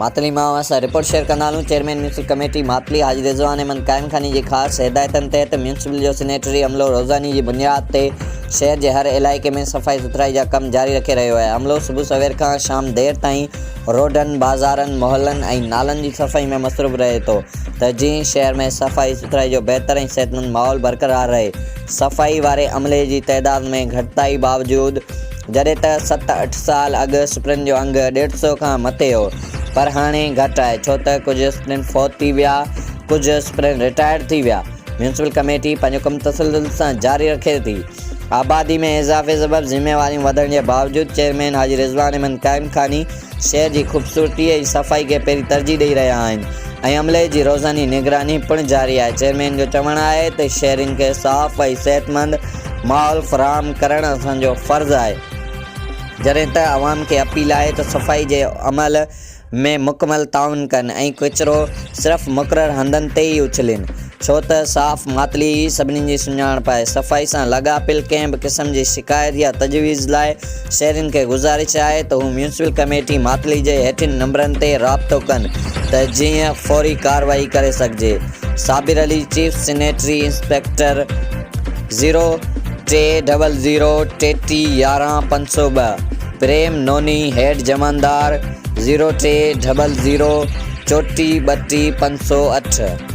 ماتلي مان اوهان سان رپورٽ شيئر ڪندا هلون chairman municipal committee Matli Haji Rizwan Ahmed Qaim Khani جي خاص هدايتن تحت ميونسپل جو سينيٽري عملو روزاني جي بنياد تي شهر جي هر علائقي ۾ صفائي سٿرائي جا ڪم جاري رکي رهيو آهي عملو صبح سوير کان شام دير تائين روڊن بازارن محلن ۽ نالن جي صفائي ۾ مصروف رهي ٿو ته جيئن شهر ۾ صفائي سٿرائي جو بهتر ۽ صحتمند ماحول برقرار رهي صفائي واري عملي جي تعداد ۾ گهٽتائي باوجود جڏهن ته ست اٺ سال اڳ سپرن جو انگ ڏيڍ سئو کان مٿي هو پر هاڻي گهٽ آهي ڇو ته ڪجهه سپرن فوت ٿي ويا ڪجهه سپرن رٽائرڊ ٿي ويا ميونسپل ڪميٽي پنهنجو ڪم تسلسل سان جاري رکي ٿي آبادي ۾ اضافي سبب ذميواريون وڌڻ جي باوجود چيئرمين حاجي رضوان احمد قائم خاني شهر جي خوبصورتي ۽ صفائي کي پهرين ترجيح ڏئي رهيا آهن ۽ عملي جي روزاني نگراني پڻ جاري آهي چيئرمين جو چوڻ آهي ته شهرين کي صاف ۽ صحتمند ماحول فراهم ڪرڻ اسان جو فرض آهي جڏهن ته عوام کي اپيل آهي ته صفائي جي عمل ۾ مڪمل تعاون ڪن ۽ ڪچرو صرف مقرر هنڌن تي ئي اڇلين ڇو ته صاف ماتلي ئي سڀني جي سڃاڻپ آهي صفائي سان لاڳاپيل ڪنهن به قسم جي شڪايت يا تجويز لاء شهرين کي گذارش آهي ته هو ميونسپل ڪميٽي ماتلي جي هيٺين نمبرن تي رابطو ڪن ته جيئن فوري ڪارروائي ڪري سگهجي Sabir Ali chief sanitary inspector zero T double zero ٽيٽيهه 11 502 پريم نوني هيڊ جماندار زيرو ٽي ڊبل زيرو چوٽيهه ٻٽيهه 508.